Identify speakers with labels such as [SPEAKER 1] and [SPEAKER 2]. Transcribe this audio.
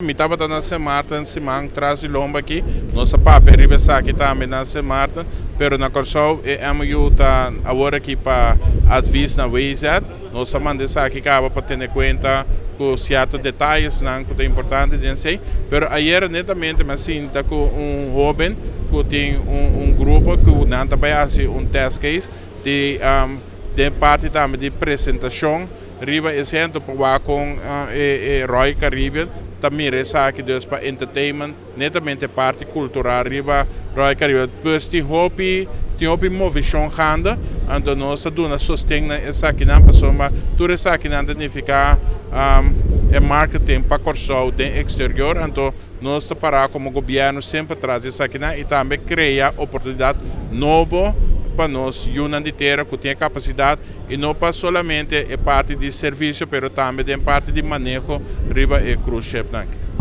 [SPEAKER 1] Mi tabata na Sint Maarten siman tras di lomba aki. Nos a papia riba esaki tambe na Sint Maarten, pero na Kòrsou e MOU ta awor aki pa advies na WIZ. Nos a manda esaki kaba pa tene kuenta ku sierto detayesnan ku ta importante den esei. Pero ayera netamente mi a sinta ku un hóben ku tin un grupo ku nan ta bai hasi un test case di den parti tambe di presentashon riba e sentro pa wak kon e Royal Caribbean ta mira esaki, dus pa entertainment, netamente parti kultural riba Royal Caribbean. Pues tin hopi movishon gaande, anto nos ta duna sosten na esakinan, pasobra tur esakinan ta nifiká e marketing pa Kòrsou den eksterior. Anto nos ta para komo gobièrnu semper tras di esakinan i tambe krea oportunidat nobo pa nos yunan di tera ku tin kapasidat i no pa solamente e parti di servisio, pero tambe den parti di maneho riba e cruise ship nan.